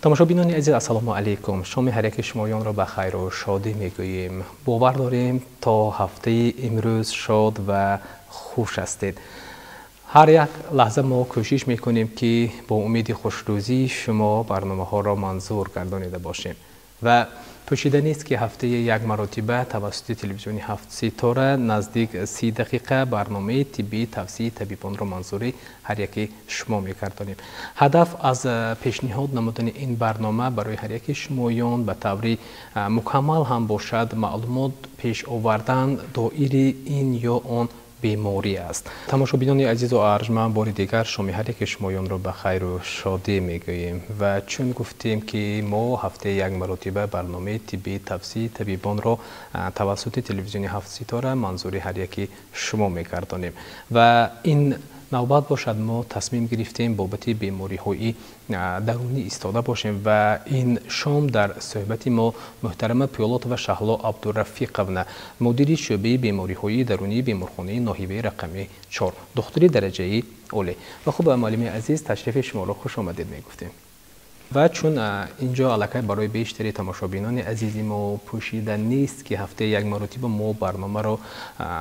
Тамошобинони азиз, ассалому алайкум. Шоми ҳар яки шумоёнро ба хайру шодӣ мегӯем. Бовар дорем, то ҳафтаи имрӯз шод ва хуш ҳастед. Ҳар як лаҳза мо кӯшиш мекунем, ки бо умеди хушрӯзии шумо барномаҳоро манзур гардонида бошем. Ва пӯшида нест, ки ҳафтаи як маротиба тавассути телевизиони Ҳафт Ситора наздик 30 дақиқа барномаи тиббии тавсияи табибонро манзури ҳар яки шумо мегардонем. Ҳадаф аз пешниҳод намудани ин барнома барои ҳар яки шумоён ба таври мукаммал ҳам бошад маълумот пеш овардан доири ин ё он беморӣ аст. Тамошобинони азизу арҷманд, бори дигар шоми ҳар яки шумоёнро ба хайру шодӣ мегӯем. Ва чун гуфтем, ки мо ҳафтаи як маротиба барномаи тиббии тавсияи табибонро тавассути телевизиони Ҳафт Ситора манзури ҳар яки шумо мегардонем. Ва ин навбат бошад, мо тасмим гирифтем бобати бемориҳои дарунӣ истода бошем. Ва ин шом дар суҳбати мо муҳтарама Пиёлотова Шаҳло Абдурафиқовна, мудири шӯъбаи бемориҳои дарунии беморхонаи ноҳиявии рақами 4, духтури дараҷаи олӣ. Ва хуб, муаллими азиз, ташрифи шуморо хуш омадед мегуфтем. Ва чун инҷо аллакай барои бештари тамошобинони азизи мо пӯшида нест, ки ҳафтаи як маротиба мо барномаро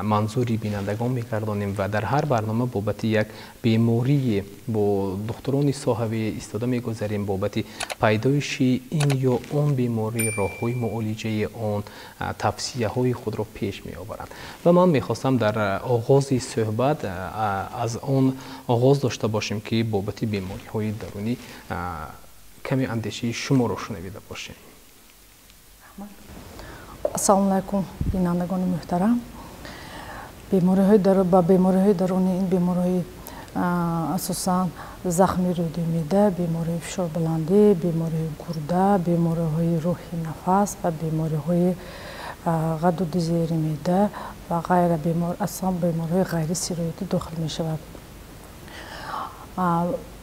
манзури бинандагон мегардонем ва дар ҳар барнома бобати як беморие бо духтурони соҳавӣ истода мегузарем, бобати пайдоиши ин ё он беморӣ, роҳҳои муолиҷаи он, тавсияҳои худро пеш меоваранд. Ва ман мехостам дар оғози суҳбат аз он оғоз дошта бошем, ки бобати бемориҳои дарунӣ каме андешаи шуморо шунавида бошем. Ассалому алайкум, бинандагони муҳтарам. Ба бемориҳои дарунӣ ин бемориҳои асосан захми рӯди меъда, бемориҳои фишорбаландӣ, бемориҳои гурда, бемориҳои роҳи нафас ва бемориҳои ғадуди зери меъда ва ғайра, асосан бемориҳои ғайрисироятӣ дохил мешавад.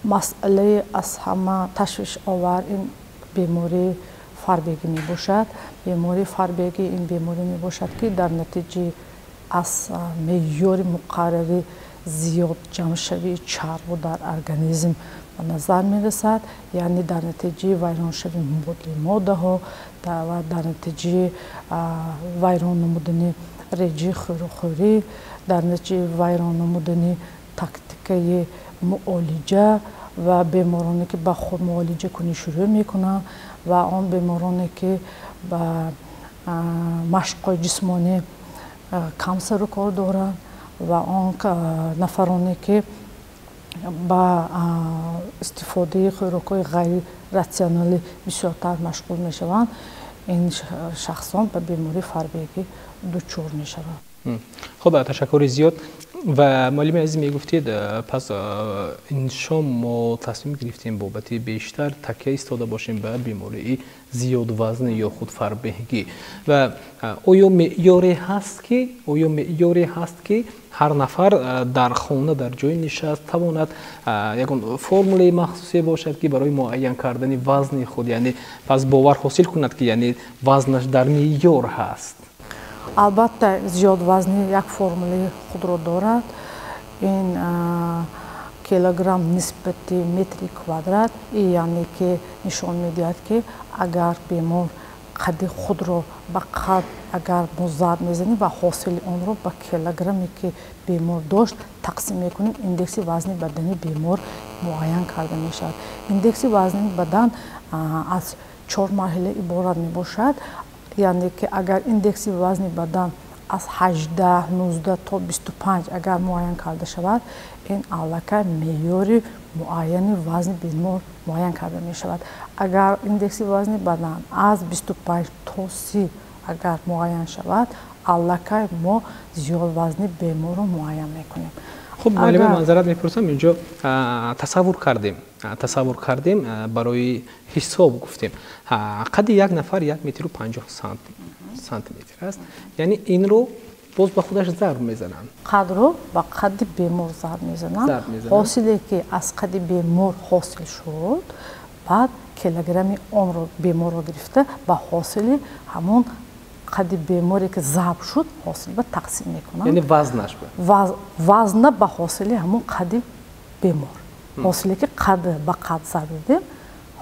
Масъалаи аз ҳама ташвишовар ин бемории фарбегӣ мебошад. Бемории фарбегӣ ин беморӣ мебошад, ки дар натиҷаи аз меъёри муқаррарӣ зиёд ҷамъшавии чарбу дар организм ба назар мерасад, яъне дар натиҷаи вайроншавии мубодилаи моддаҳо ва дар натиҷаи вайрон намудани реҷаи хӯрокхӯрӣ, дар натиҷаи вайрон намудани тактикаи муолиҷа ва бемороне, ки ба худ муолиҷакунӣ шурӯъ мекунанд, ва он бемороне, ки ба машқҳои ҷисмонӣ кам сару кор доранд, ва он нафароне, ки ба истифодаи хӯрокҳои ғайриратсионалӣ бисёртар машғул мешаванд, ин шахсон ба бемории фарбегӣ дучор мешаванд. Хуб, ташаккури зиёд. Ва муаллими азиз, мегуфтед, пас ин шом мо тасмим гирифтем бобати бештар такя истода бошем ба бемории зиёдвазнӣ ё худ фарбеҳгӣ. Ва оё меъёре ҳаст, ки ҳар нафар дар хона, дар ҷои нишаст тавонад, ягон формулаи махсусе бошад, ки барои муайян кардани вазни худ, яъне пас бовар ҳосил кунад, ки яъне вазнаш дар меъёр ҳаст? Албатта, зиёдвазнӣ як формулаи худро дорад. Ин килограмм нисбати метри квадрат, яъне ки нишон медиҳад, ки агар бемор қадди худро ба қад агар мо зарб мезанем ва ҳосили онро ба килограмме, ки бемор дошт, тақсим мекунем, индекси вазни бадани бемор муайян карда мешавад. Индекси вазни бадан аз чор марҳила иборат мебошад, яъне ки агар индекси вазни бадан аз 18, 19 то 25 агар муайян карда шавад, ин аллакай меъёри муайяни вазни бемор муайян карда мешавад. Агар индекси вазни бадан аз 25 то 30 агар муайян шавад, аллакай мо зиёдвазни беморро муайян мекунем. Хуб, муаллима, маъзарат мепурсам, инҷо тасаввур кардем, барои ҳисоб гуфтем, қадди як нафар 1 метру 50 сантиметр аст, яъне инро боз ба худаш зарб мезананд. Қадро ба қадди бемор зарб мезананд. Ҳосиле, ки аз қадди бемор ҳосил шуд, баъд килограмми онро беморро гирифта, ба ҳосили ҳамон қадди беморе, ки зарб шуд, ҳосил ба тақсим мекунанд. Яъне вазнаш. Вазна ба ҳосили ҳамон қадди бемор, ҳосиле, ки қад ба қад зарб додем.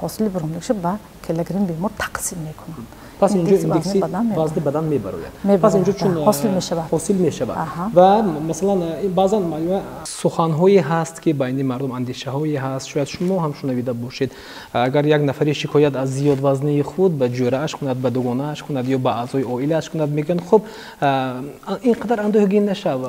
Ҳосили баромадагиша ба килограмм бемор тақсим мекунанд. Пас инҷо индекси вазни бадан мебарояд. Пас инҷо чун ҳосил мешавад. Ҳосил мешавад. Ва масалан баъзан суханҳое ҳаст, ки байни мардум андешаҳое ҳаст, шояд шумо ҳам шунавида бошед. Агар як нафаре шикоят аз зиёдвазнии худ ба ҷӯрааш кунад, ба дугонааш кунад ё ба аъзои оилааш кунад, мегӯянд хуб, ин қадар андӯҳгин нашав,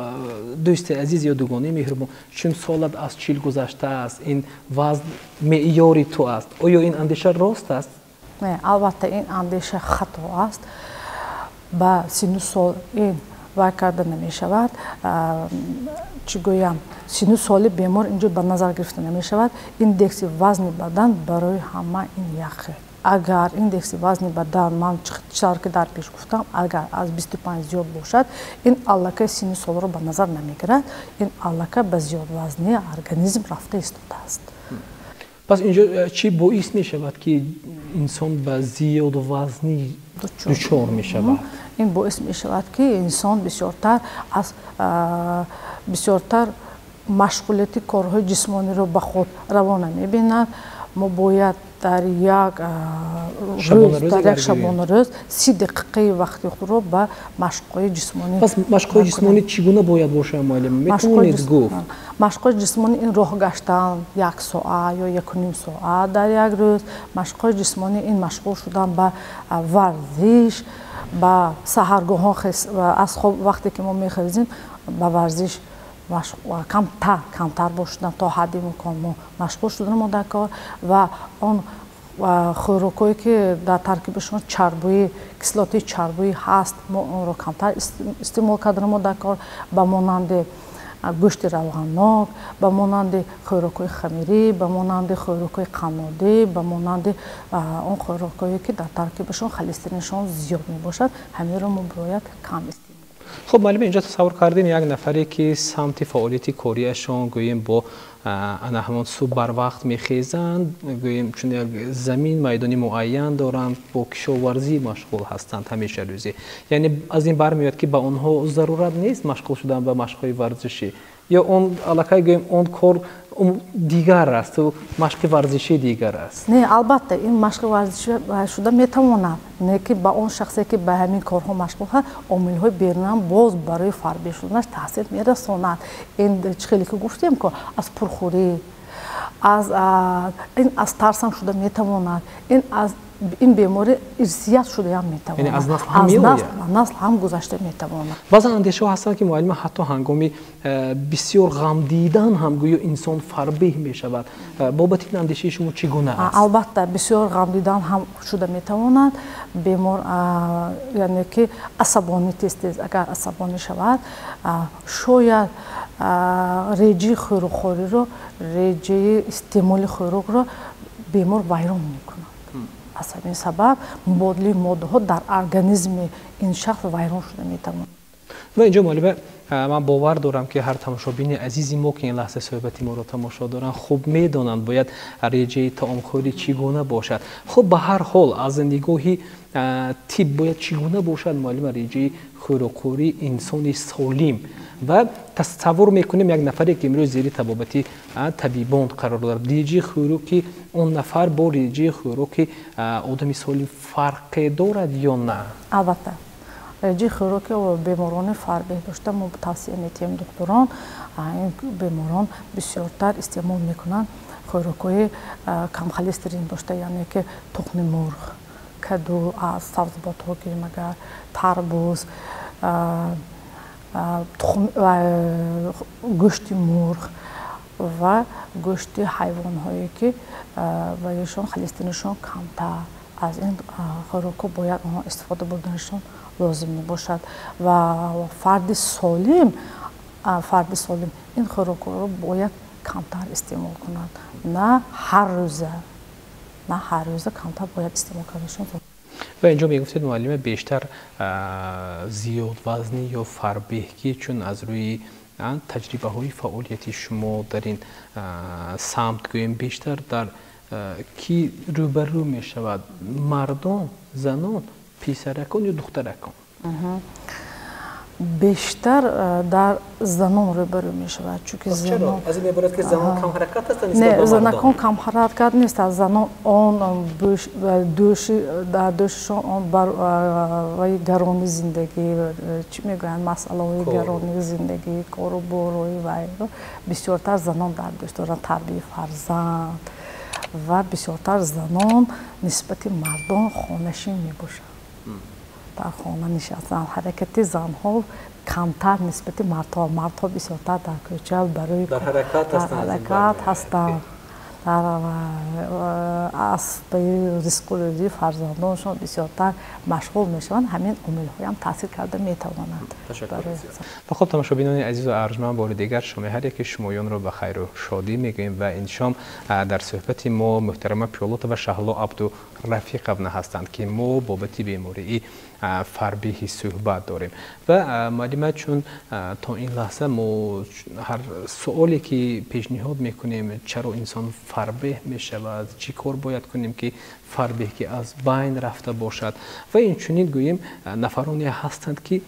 дӯсти азиз ё дугонаи меҳрубон, чун солат аз 40 гузаштааст, ин вазн меъёри ту аст. Оё ин андеша рост аст? Не, албатта ин андеша хато аст. Ба сину сол ин вай карда намешавад. Чӣ гӯям, сину соли бемор инҷо ба назар гирифта намешавад. Индекси вазни бадан барои ҳама ин як хел. Агар индекси вазни бадан, ман чӣ ки дар пеш гуфтам, агар аз 25 зиёд бошад, ин аллакай сину солро ба назар намегирад, ин аллакай ба зиёдвазнии организм рафта истодааст. Пас инҷо чӣ боис мешавад, ки инсон ба зиёдвазнӣ дучор мешавад? Ин боис мешавад, ки инсон бисёртар аз бисёртар машғулияти корҳои ҷисмониро ба худ равона мебинад. Мо бояд дар як рӯз, дар як шабонарӯз 30 дақиқаи вақти худро ба машқҳои ҷисмонӣ. Пас машқҳои ҷисмонӣ чӣ гуна бояд бошад, муаллим? Метавонед гуфт? Машқҳои ҷисмонӣ ин роҳ гаштан 1 соат ё 1,5 соат дар як рӯз. Машқҳои ҷисмонӣ ин машғул шудан ба варзиш, ба саҳаргоҳон аз хоб вақте ки мо мехезем ба варзиш камтар бошудан то ҳадди имкон мо машғул шудан мо дар кор ва он хӯрокҳое ки дар таркибашон чарбӯи, кислотаи чарбӯӣ ҳаст, мо онро камтар истеъмол кардан мо дар кор, ба монанди гӯшти равғаннок, ба монанди хӯрокҳои хамирӣ, ба монанди хӯрокҳои қаннодӣ, ба монанди он хӯрокҳое ки дар таркибашон холестериншон зиёд мебошад, ҳаминро мо бояд кам истеъмол. Хуб, муаллим, инҷо тасаввур кардем як нафаре ки самти фаъолияти кориашон гӯем бо ана ҳамон субҳ барвақт мехезанд, гӯем чун як замин майдони муайян доранд, бо кишоварзӣ машғул ҳастанд ҳамеша рӯзӣ. Яъне аз ин бармеояд, ки ба онҳо зарурат нест машғул шудан ба машқҳои варзишӣ, ё он аллакай гӯем он кор дигар аст, машқи варзишӣ дигар аст? Не, албатта ин машқи варзишӣ шуда метавонад, не ки ба он шахсе ки ба ҳамин корҳо машғул ҳаст, омилҳои берунам боз барои фарбеҳ шуданаш таъсир мерасонад. Ин чӣ хеле ки гуфтем, ко аз пурхӯрӣ, аз ин аз тарсам шуда метавонад, ин аз ин беморӣ ирсият шудаям метавонад. Яъне аз насл ҳам меояд? Аз насл ҳам гузашта метавонад. Баъзан андешаҳо ҳастанд, ки муаллима ҳатто ҳангоми бисёр ғам дидан ҳам гӯё инсон фарбеҳ мешавад. Бобати ин андешаи шумо чӣ гуна аст? Албатта бисёр ғам дидан ҳам шуда метавонад. Бемор яъне ки асабонӣ тез-тез агар асабонӣ шавад, шояд реҷаи хӯрокхӯриро, реҷаи истеъмоли хӯрокро бемор вайрон мекунад. Аз ҳамин сабаб мубодилаи моддаҳо дар организми ин шахс вайрон шуда метавонад. Ва инҷо муаллима, ман бовар дорам, ки ҳар тамошобини азизи мо, ки ин лаҳза суҳбати моро тамошо доранд, хуб медонанд бояд реҷаи таомхӯрӣ чӣ гуна бошад. Хуб, ба ҳар ҳол аз нигоҳи тиб бояд чӣ гуна бошад муаллима реҷаи хӯрокхӯрии инсони солим? Ва тасаввур мекунем як нафаре, ки имрӯз зери табобати табибон қарор дорад, реҷаи хӯроки он нафар бо реҷаи хӯроки одами солим фарқе дорад ё на? Албатта реҷаи хӯроки беморони фарбеҳ дошта мо тавсия метиҳем духтурон, ин беморон бисёртар истеъмол мекунанд хӯрокҳои камхолестерин дошта, яъне ки тухми мурғ, каду, аз сабзиботҳо гирем агар, тарбуз, гӯшти мурғ ва гӯшти ҳайвонҳое ки ваишон холестериншон камтар. Аз ин хӯрокҳо бояд онҳо истифода бурданашон лозим мебошад ва фарди солим ин хӯрокҳоро бояд камтар истеъмол кунад, на ҳар рӯза камтар бояд истеъмол карданашон. Ва инҷо мегуфтед муаллима бештар зиёдвазнӣ ё фарбеҳгӣ, чун аз рӯи таҷрибаҳои фаъолияти шумо дар ин самт гӯем бештар дар кӣ рӯбарӯ мешавад? Мардон, занон, писаракон ё духтаракон? Бештар дар занон рӯбарӯ мешавад, чунки занон аз ин мебарад ки занон кам ҳаракат ҳастанд нисбат ба мардон. Не, занакон кам ҳаракат нестанд. Занон он дӯши дар дӯшашон он бар вай гарони зиндагӣ, чӣ мегӯянд, масъалаҳои гарони зиндагӣ, кору борҳои вайро бисёртар занон дар дӯш доранд, тарбияи фарзанд, ва бисёртар занон нисбати мардон хонашин мебошанд, дар хона нишастанд. Ҳаракати занҳо камтар нисбати мардҳо, мардҳо бисёртар дар кӯча барои дар ҳаракат ҳастанд, дар аз пайи ризқу рӯзии фарзандонашон бисёртар машғул мешаванд. Ҳамин омилҳоям таъсир карда метавонанд. Ва хуб, тамошобинони азизу арҷманд, бори дигар шоми ҳар яки шумоёнро ба хайру шодӣ мегӯем ва ин шом дар суҳбати мо муҳтарама Пиёлотова Шаҳло Абдурафиқовна ҳастанд, ки мо бобати бемории фарбеҳӣ суҳбат дорем. Ва муаллима, чун то ин лаҳза мо ҳар суоле ки пешниҳод мекунем, чаро инсон фарбеҳ мешавад, чӣ кор бояд кунем ки фарбеҳӣ аз байн рафта бошад, ва инчунин гӯем нафароне ҳастанд ки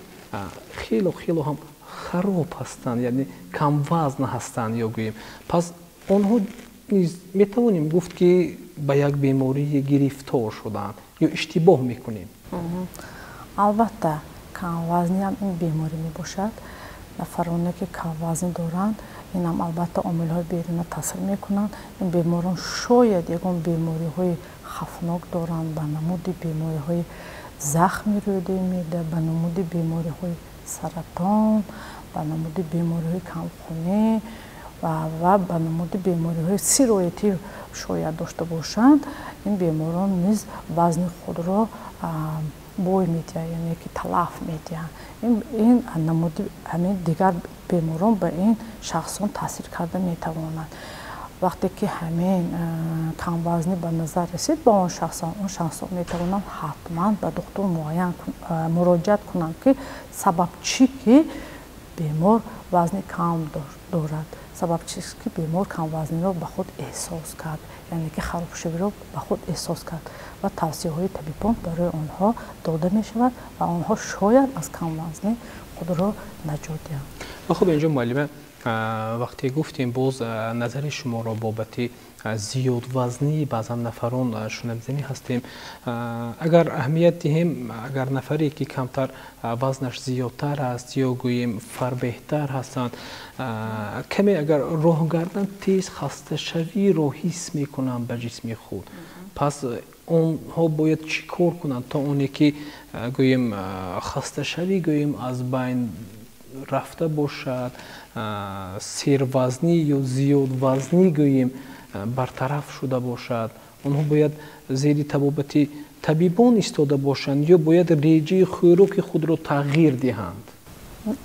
хело хело ҳам хароб ҳастанд, яъне камвазн ҳастанд, ё гӯем пас онҳо низ метавонем гуфт ки ба як бемории гирифтор шуданд ё иштибоҳ мекунем? Албатта, камвазниам ин беморӣ мебошад. Нафароне ки камвазнӣ доранд, инам албатта омилҳои беруна таъсир мекунанд. Ин беморон шояд ягон бемориҳои хавфнок доранд, ба намуди бемориҳои захми рӯдаи меъда, ба намуди бемориҳои саратон, ба намуди бемориҳои камхунӣ ва ба намуди бемориҳои сироятӣ шояд дошта бошанд. Ин беморон низ вазни худро бой медиҳанд, яъне ки талаф медиҳанд. Ин намуди ҳамин дигар беморон ба ин шахсон таъсир карда метавонанд. Вақте ки ҳамин камвазнӣ ба назар расид ба он шахсон, он шахсон метавонанд ҳатман ба духтур муайян муроҷиат кунанд, ки сабаб чӣ ки бемор вазни кам дорад, сабаб чист ки бемор камвазниро ба худ эҳсос кард, яъне ки харобшавиро ба худ эҳсос кард, ва тавсияҳои табибон барои онҳо дода мешавад ва онҳо шояд аз камвазнӣ худро наҷот диҳанд. Ва хуб, инҷо муаллима, вақте гуфтем, боз назари шуморо бобати зиёдвазнии баъзан нафарон шунавзанӣ ҳастем. Агар аҳамият диҳем, агар нафаре ки камтар вазнаш зиёдтар аст ё гӯем фарбеҳтар ҳастанд, каме агар роҳ гарданд, тез хасташавиро ҳис мекунанд ба ҷисми худ. Пас онҳо бояд чӣ кор кунанд то оне ки гӯем хасташавӣ гӯем аз байн рафта бошад, сервазнӣ ё зиёдвазнӣ гӯем бартараф шуда бошад? Онҳо бояд зери табобати табибон истода бошанд ё бояд реҷаи хӯроки худро тағйир диҳанд?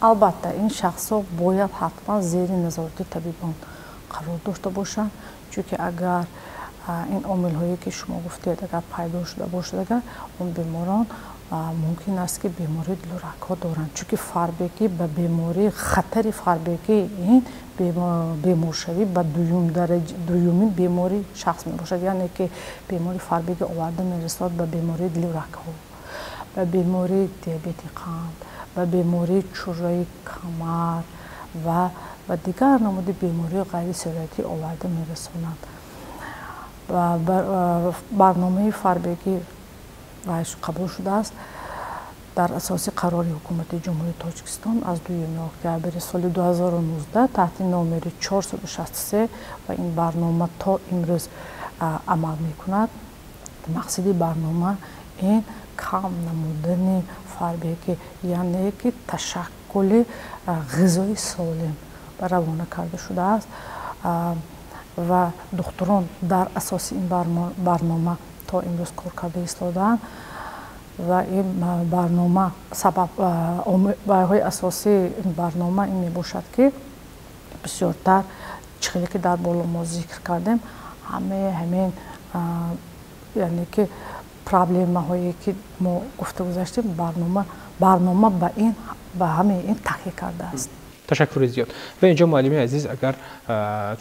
Албатта, ин шахсҳо бояд ҳатман зери назорати табибон қарор дошта бошанд, чунки агар ин омилҳое ки шумо гуфтед агар пайдо шуда бошад, агар он беморон мумкин аст ки бемории дилу рагҳо доранд, чунки фарбегӣ ба бемории хатари фарбегӣ ин беморшавӣ ба дуюмин бемории шахс мебошад, яъне ки бемории фарбегӣ оварда мерасонад ба бемории дилу рагҳо, ба бемории диабети қанд, ба бемории чӯраи камар ва дигар намуди бемории ғайрисироятӣ оварда мерасонад. Барномаи фарбегӣ қабул шудааст дар асоси қарори ҳукумати Ҷумҳурии Тоҷикистон аз 2 октябри соли 2019 таҳти номери 463 ва ин барнома то имрӯз амал мекунад. Мақсади барнома ин кам намудани фарбегӣ, яъне ки ташаккули ғизои солим равона карда шудааст ва духтурон дар асоси ин барнома то имрӯз кор карда истодаанд ва ин барнома сабаб ҳои асосии ин барнома ин мебошад, ки бисёртар чӣ ки дар боло мо зикр кардем, ҳамаи ҳамин яъне ки проблемаҳое ки мо гуфта гузаштем, барнома ба ин ба ҳамаи ин такя кардааст. Ташаккури зиёд. Ва инҷо муаллими азиз, агар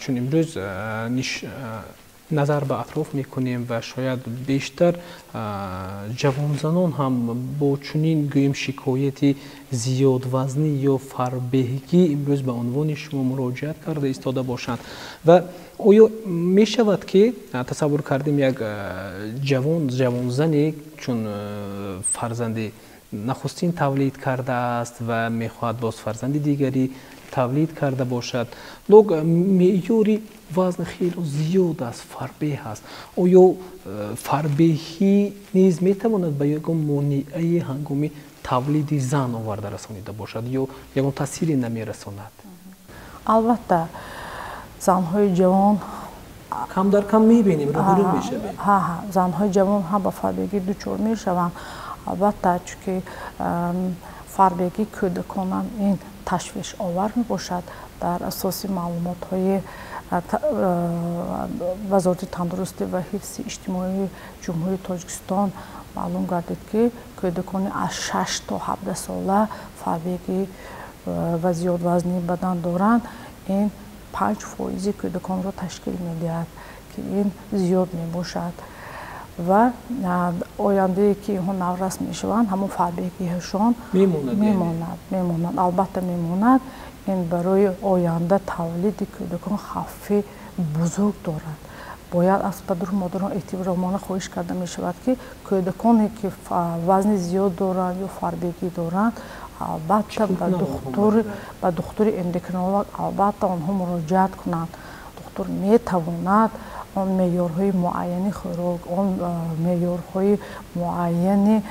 чун имрӯз назар ба атроф мекунем ва шояд бештар ҷавонзанон ҳам бо чунин гӯем шикояти зиёдвазнӣ ё фарбеҳгӣ имрӯз ба унвони шумо муроҷиат карда истода бошанд. Ва оё мешавад ки тасаввур кардем як ҷавонзане чун фарзанди нахустин тавлид кардааст ва мехоҳад боз фарзанди дигари тавлид карда бошад, лок меъёри вазн хело зиёд аст, фарбеҳ аст. Оё фарбеҳӣ низ метавонад ба ягон монеаи ҳангоми тавлиди зан оварда расонида бошад ё ягон таъсире намерасонад? Албатта, занҳои ҷавон кам дар кам мебинем, рӯбарӯ мешавем. Занҳои ҷавон ҳам ба фарбегӣ дучор мешаванд. Албатта, чунки фарбегӣ кӯдаконам ин ташвишовар мебошад. Дар асоси маълумотҳои Вазорати тандурустӣ ва ҳифзи иҷтимоии Ҷумҳурии Тоҷикистон маълум гардид, ки кӯдакони аз 6 то 17 сола фарбегӣ ва зиёдвазнии бадан доранд, ин 5% кӯдаконро ташкил медиҳад, ки ин зиёд мебошад. Ва ояндае ки инҳо наврас мешаванд, ҳамон фарбегиҳашон мемонад, албатта мемонад. Ин барои оянда тавлиди кӯдакон хавфи бузург дорад. Бояд аз падару модарон эҳтиромона хоҳиш карда мешавад, ки кӯдаконе ки вазни зиёд доранд ё фарбегӣ доранд, албатта ба духтури эндокринолог албатта онҳо муроҷиат кунанд. Духтур метавонад он меъёрҳои муайяни хӯрок, он меъёрҳои муайяни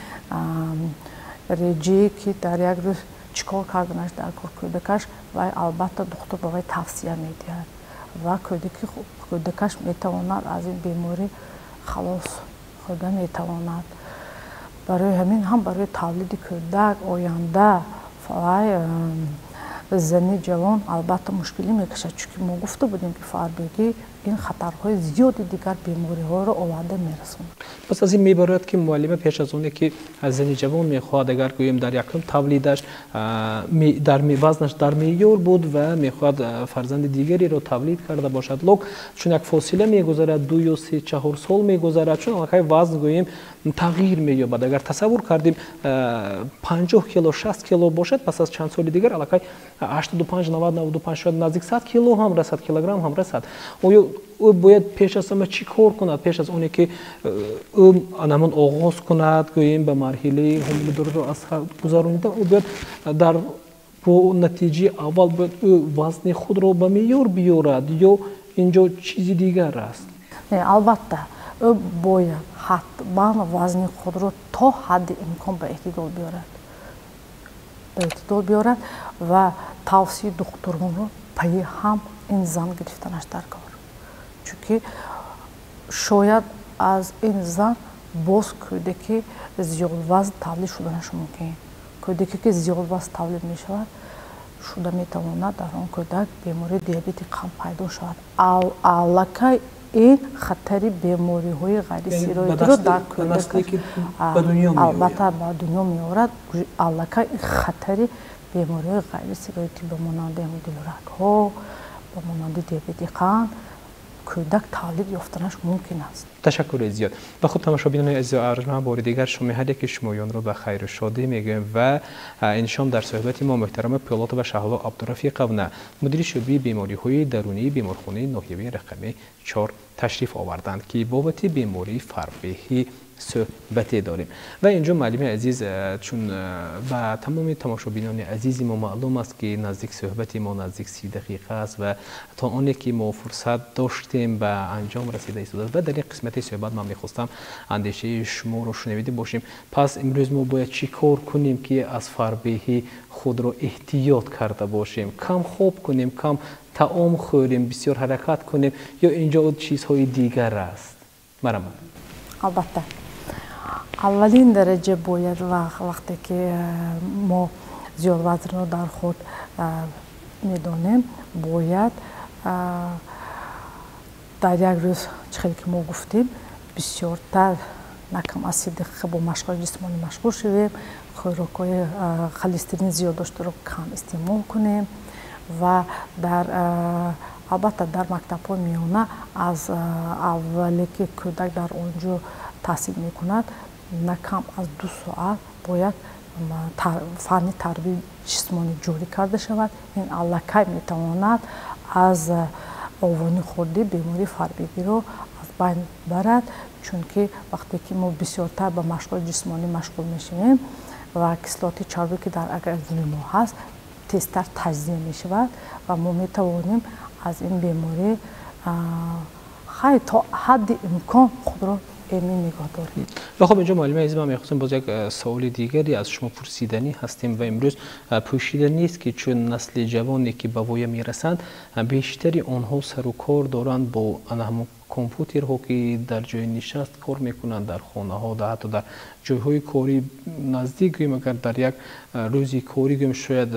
реҷае ки дар як рӯз чӣ кор карданаш дар кор кӯдакаш, вай албатта духтур ба вай тавсия медиҳад ва кӯдакаш метавонад аз ин беморӣ халос хӯрда метавонад. Барои ҳамин ҳам барои тавлиди кӯдак оянда вай зани ҷавон албатта мушкилӣ мекашад, чунки мо гуфта будем, ки фарбегӣ ин хатарҳои зиёди дигар бемориҳоро оварда мерасонад. Пас аз ин мебарояд, ки муаллима пеш аз оне ки зани ҷавон мехоҳад, агар гӯем дар якум тавлидаш вазнаш дар меъёр буд ва мехоҳад фарзанди дигареро тавлид карда бошад, лок чун як фосила мегузарад, 2 ё 3 4 сол мегузарад, чун аллакай вазн гӯем тағйир меёбад. Агар тасаввур кардем 50 кило 60 кило бошад, пас аз чанд соли дигар аллакай 85 90 95 шояд наздик 100 кило ҳам расад, килограмм ҳам расад. Оё ӯ бояд пеш аз ҳама чӣ кор кунад, пеш аз оне ки ӯ анамон оғоз кунад, гӯем ба марҳилаи ҳомиладориро аз гузаронидан, ӯ бояд дар бо натиҷаи аввал бояд ӯ вазни худро ба меъёр биёрад ё инҷо чизи дигар аст? Не, албатта, ӯ бояд ҳатман вазни худро то ҳадди имкон ба эътидол биёрад. Ба эътидол биёрад ва тавсияи духтуронро пайи ҳам ин зан гирифтанаш дар кор. Чунки шояд аз ин зан боз кӯдаки зиёдвазн тавлид шуданаш мумкин. Кӯдаке ки зиёдвазн тавлид мешавад, шуда метавонад дар он кӯдак бемории диабети қанд пайдо шавад. Аллакай ин хатари бемориҳои ғайрисироятиро дар кӯдак албатта ба дунё меорад. Аллакай ин хатари бемориҳои ғайрисироятӣ ба монанди дилрагҳо, ба монанди диабети қанд кӯдак тавлид ёфтанаш мумкин аст. Ташаккури зиёд. Ва хуб, тамошобинони азиз, арҷманд, бори дигар шумо ҳар яки шумоёнро ба хайру шодӣ мегӯем ва ин шом дар суҳбати мо муҳтарама Пӯлотова Шаҳло Абдурафиқовна, мудири шӯъбаи бемориҳои дарунии беморхонаи ноҳиявии рақами 4 ташриф оварданд, ки бобати бемории фарбеҳӣ суҳбате дорем. Ва инҷо муаллими азиз, чун ба тамоми тамошобинони азизи мо маълум аст, ки наздик суҳбати мо наздик 30 дақиқа аст ва то оне ки мо фурсат доштем ба анҷом расида истодааст ва дар ин қисмати суҳбат ман мехостам андешаи шуморо шунавида бошем. Пас имрӯз мо бояд чӣ кор кунем, ки аз фарбеҳӣ худро эҳтиёт карда бошем? Кам хоб кунем, кам таом хӯрем, бисёр ҳаракат кунем ё инҷо чизҳои дигар аст? Марҳамат. Албатта, аввалин дараҷа бояд вақте ки мо зиёдвазнро дар худ медонем, бояд дар як рӯз, чӣ хеле ки мо гуфтем, бисёртар на кам аз 30 дақиқа бо машқҳои ҷисмонӣ машғул шавем, хӯрокҳои холестерин зиёд доштаро кам истеъмол кунем ва дар Албатта, дар мактабҳои миёна аз аввале ки кӯдак дар он ҷо таҳсил мекунад, на кам аз 2 соат бояд фанни тарбияи ҷисмонӣ ҷорӣ карда шавад. Ин аллакай метавонад аз овони хурдӣ бемории фарбегиро аз байн барад, чунки вақте ки мо бисёртар ба машқҳои ҷисмонӣ машғул мешавем ва кислотаи чарбе, ки дар организми мо ҳаст, тезтар таҷзия мешавад ва мо метавонем аз ин беморӣ хай то ҳадди имкон худро эмин нигоҳ дорем. Ва хуб, инҷо, муаллими азиз, ман мехостам боз як саволи дигаре аз шумо пурсиданӣ ҳастем. Ва имрӯз пӯшида нест, ки чун насли ҷавоне, ки ба воя мерасанд, бештари онҳо сару кор доранд бо ана ҳамон компютерҳо, ки дар ҷои нишаст кор мекунанд, дар хонаҳо, ҳатто дар ҷойҳои корӣ наздик гӯем, агар дар як рӯзи корӣ гӯем, шояд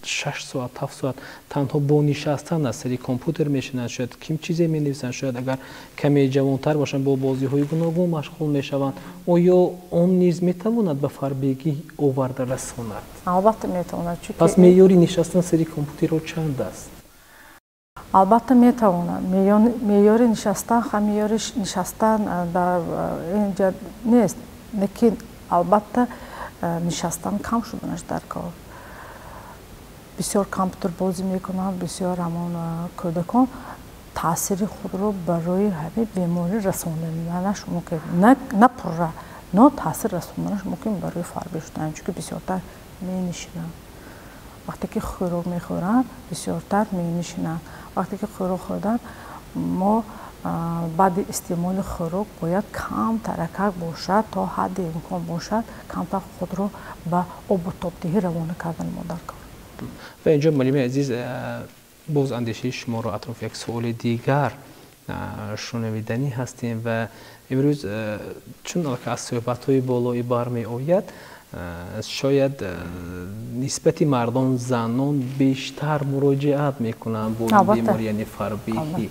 6 соат, 7 соат танҳо бо нишастан аз сари компютер мешинанд, шояд ким чизе менависанд, шояд агар каме ҷавонтар бошанд, бо бозиҳои гуногун машғул мешаванд. Оё он низ метавонад ба фарбегӣ оварда расонад? Албатта, метавонад. Пас меъёри нишастан сари компютерҳо чанд аст? Албатта, метавонад. Меъёри нишастан, меъёри нишастан дар инҷа нест, лекин албатта нишастан кам шуданаш дар кор. Бисёр компютер бозӣ мекунанд, бисёр ҳамон кӯдакон таъсири худро барои ҳамин беморӣ расонданаш мумкин, на пурра, но таъсир расонданаш мумкин барои фарбеҳ шудан, чунки бисёртар менишинанд. Вақте ки хӯрок мехӯранд, бисёртар менишинанд. Вақте ки хӯрок хӯрдан, мо баъди истеъмоли хӯрок бояд камтаракак бошад, то ҳадди имкон бошад, камтар худро ба обу тобдиҳӣ равона кардани мо дар кор. Ва инҷо, муаллими азиз, боз андешаи шуморо атрофи як суоли дигар шунавиданӣ ҳастем. Ва имрӯз, чун аз суҳбатҳои болоӣ бармеояд, шояд нисбати мардон занон бештар муроҷиат мекунанд бо беморӣ, яъне фарбеҳӣ,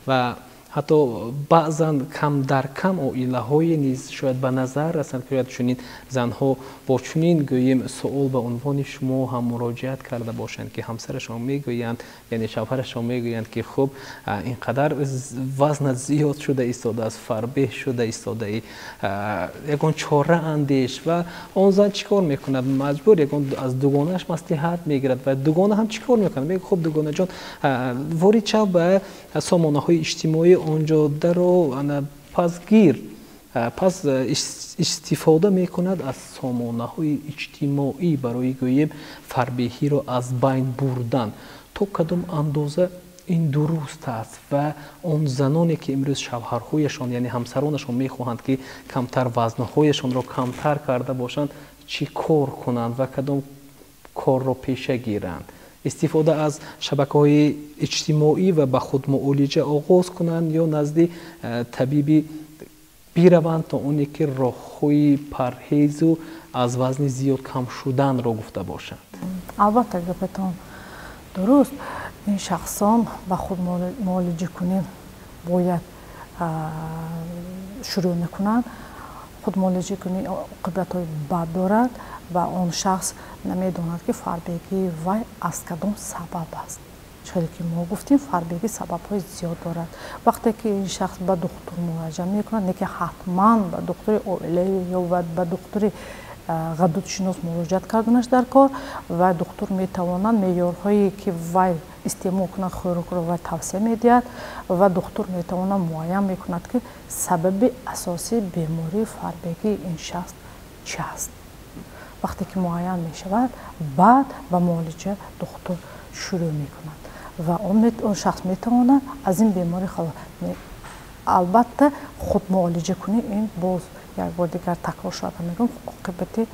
ва ҳатто баъзан кам дар кам оилаҳое низ шояд ба назар расанд, ки шояд чунин занҳо бо чунин гӯем суол ба унвони шумо ҳам муроҷиат карда бошанд, ки ҳамсарашон мегӯянд, яъне шавҳарашон мегӯянд, ки хуб, ин қадар вазнат зиёд шуда истодааст, фарбеҳ шуда истодаӣ, ягон чора андеш. Ва он зан чӣ кор мекунад? Маҷбур ягон аз дугонааш маслиҳат мегирад. Ва дугона ҳам чӣ кор мекунад? Мегӯяд: хуб, дугонаҷон, ворид шав ба сомонаҳои иҷтимоӣ, онҷо даро ана пас гир. Пас истифода мекунад аз сомонаҳои иҷтимоӣ барои гӯем фарбеҳиро аз байн бурдан. То кадом андоза ин дуруст аст? Ва он заноне, ки имрӯз шавҳарҳояшон, яъне ҳамсаронашон мехоҳанд, ки камтар вазнҳояшонро камтар карда бошанд, чӣ кор кунанд ва кадом корро пеша гиранд? Истифода аз шабакаҳои иҷтимоӣ ва ба худмуолиҷа оғоз кунанд ё назди табиби бираванд, то оне ки роҳҳои парҳезу аз вазни зиёд кам шуданро гуфта бошанд? Албатта, гапатон дуруст. Ин шахсон ба худ муолиҷа кунӣ бояд шурӯъ накунанд. Худмуолиҷа кунӣ оқибатҳои бад дорад ва он шахс намедонад, ки фарбегии вай аз кадом сабаб аст. Чиқаде ки мо гуфтем, фарбегӣ сабабҳои зиёд дорад. Вақте ки ин шахс ба духтур муроҷиат мекунад, не ки ҳатман ба духтури оилавӣ ё ба духтури ғадудшинос муроҷиат карданаш дар кор, ва духтур метавонад меъёрҳое, ки вай истеъмол кунад хӯрокро, вай тавсия медиҳад ва духтур метавонад муайян мекунад, ки сабаби асосии бемории фарбегии ин шахс чӣ аст. Вақте ки муайян мешавад, баъд ба муолиҷа духтур шурӯъ мекунад ва он шахс метавонад аз ин беморӣ халос. Албатта, худмуолиҷа кунӣ, ин боз як бор дигар такрор шуда мегӯям, оқибати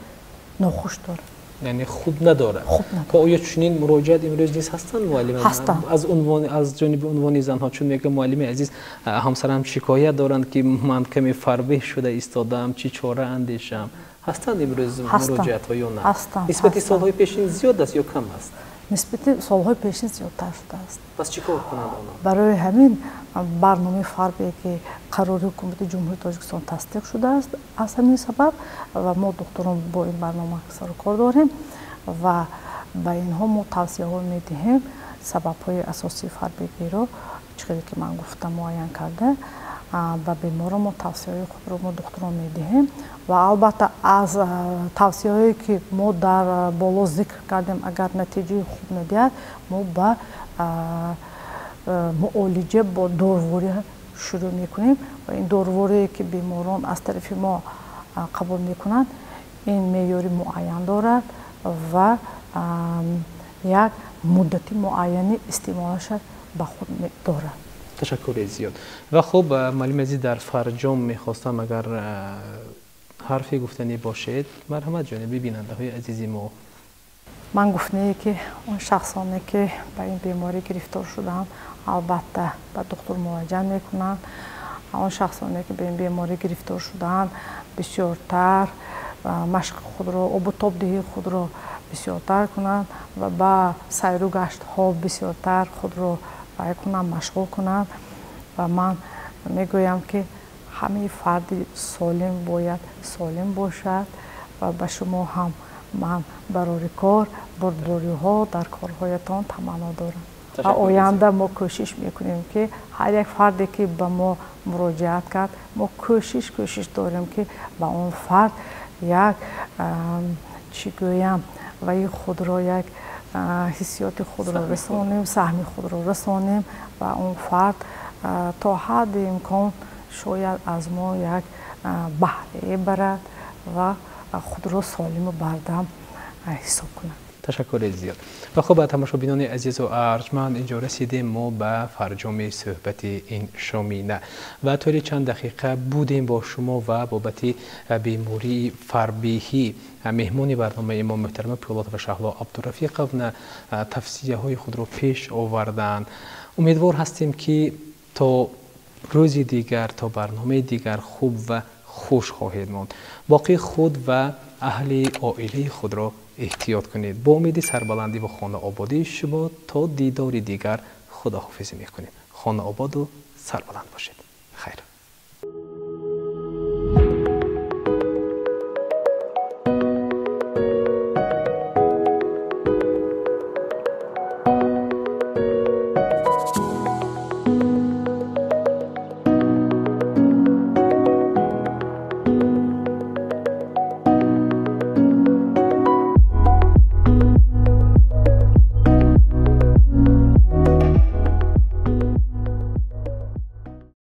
нохуш дорад. Яъне хуб надорад. Ва оё чунин муроҷиат имрӯз низ ҳастанд, муаллим? Ҳастанд. Аз унвони, аз ҷониби унвони занҳо, чун мегӯям, муаллими азиз, ҳамсарам шикоят доранд, ки ман каме фарбеҳ шуда истодаам, чӣ чора андешам? Ҳастанд имрӯз муроҷиатҳо ё на? Нисбати солҳои пешин зиёд аст ё кам аст? Нисбати солҳои пешин зиёдтар шудааст. Пас чӣ кор кунанд онҳо? Барои ҳамин барномаи фарбе, ки қарори ҳукумати Ҷумҳурии Тоҷикистон тасдиқ шудааст, аз ҳамин сабаб ва мо духтурон бо ин барнома сару кор дорем ва ба инҳо мо тавсияҳо медиҳем. Сабабҳои асосии фарбегиро, чӣ хеле ки ман гуфтам, муайян карда, ба беморон мо тавсияҳои худро мо духтурон медиҳем ва албатта аз тавсияҳое ки мо дар боло зикр кардем, агар натиҷаи хуб надиҳад, мо ба муолиҷа бо доруворӣ шурӯъ мекунем ва ин доруворие ки беморон аз тарафи мо қабул мекунанд, ин меъёри муайян дорад ва як муддати муайяни истеъмолаша ба худ дорад. Ташаккури зиёд. Ва хуб, муаллими азиз, дар фарҷом мехостам, агар ҳарфе гуфтанӣ бошед, марҳамат, ҷониби бинандаҳои азизи мо. Ман гуфтание ки он шахсоне ки ба ин беморӣ гирифтор шудаанд, албатта ба духтур муроҷиат мекунанд. Он шахсоне ки ба ин беморӣ гирифтор шудаанд, бисёртар машқи худро, обу тобдиҳии худро бисёртар кунанд ва ба сайру гаштҳо бисёртар худро вай кунанд, машғул кунанд. Ва ман мегӯям ки ҳамаи фарди солим бояд солим бошад ва ба шумо ҳам ман барори кор, бурдбориҳо дар корҳоятон таманно дорам. Ва оянда мо кӯшиш мекунем ки ҳар як фарде ки ба мо муроҷиат кард, мо кӯшиш дорем ки ба он фард як, чӣ гӯям, ваи худро, як ҳиссиёти худро расонем, саҳми худро расонем ва он фард то ҳадди имкон шояд аз мо як баҳрае барад ва худро солиму бардам ҳисоб кунад. Ташаккури зиёд. Ва хуб, тамошобинони азизу арҷманд, инҷо расидем мо ба фарҷоми суҳбати ин шомина ва тӯли чанд дақиқа будем бо шумо ва бобати бемории фарбеҳӣ меҳмони барномаи мо муҳтарама Пӯлотова Шаҳло Абдурафиқовна тавсияҳои худро пеш оварданд. Умедвор ҳастем ки то рӯзи дигар, то барномаи дигар хуб ва хуш хоҳед монд. Боқӣ худ ва аҳли оилаи худро эҳтиёт кунед. Бо умеди сарбаландӣ ва хонаободии шумо то дидори дигар худоҳофизӣ мекунем. Хонаободу сарбаланд бошед.